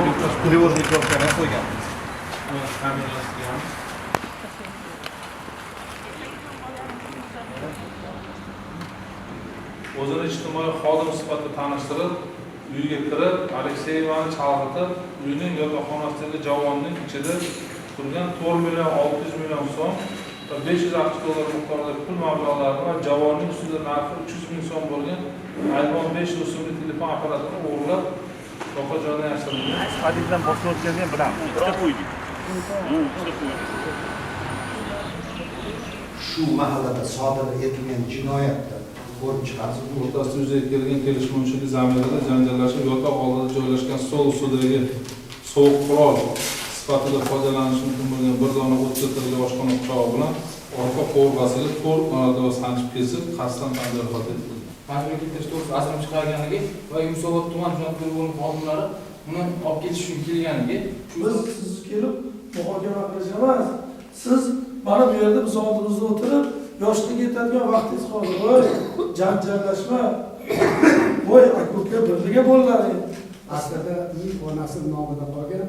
Тревожный кнопка ni qo'ygan. O'zini ijtimoiy xodim sifatida tanishtirib, uyga kirib, Alekseyevani chalg'itib, uyning yotoqxonasidagi javonning ichida turgan 4 million 600 million so'm va 500 AQSh dollari miqdoridagi pul mablag'larini va javonning ustida narxi 300 ming so'm bo'lgan iPhone 5 rusumli telefon apparatini o'g'irlab, voqea joyidan yashiringan. Podyezddan bosib o'tganini ham bilamiz. Ikkita qo'ydik. Ikkita qo'ydik. Shu mahallada sodir etilgan jinoyatni ko'rib chiqamiz. O'rtasida yuzaga kelgan kelishmovchilik zamirida janjallashib, yotoq oldida joylashgan stol ustidagi sovuq qurol sifatida foydalanish mumkin bo'lgan bir dona 30 litrli oshxona pichog'i bilan orqa qovurg'asiga 4 marotaba sanchib kesib, qasddan tan jarohati yetkazgan. Majburiy keltirish to'g'risida ajrim chiqarganligi va Yunusobod tuman jinoyat bo'limi xodimlari uni olib ketish uchun kelganligi shu Biz siz kelib muhokama qilish emas. Siz mana bu yerda biz oldimizda o'tirib, yoshlikka yetadigan vaqtingiz hozir. Voy, janjallashma. Voy, aka-uka birga bo'ldilaring. Aslida uy onasi nomida qolgan.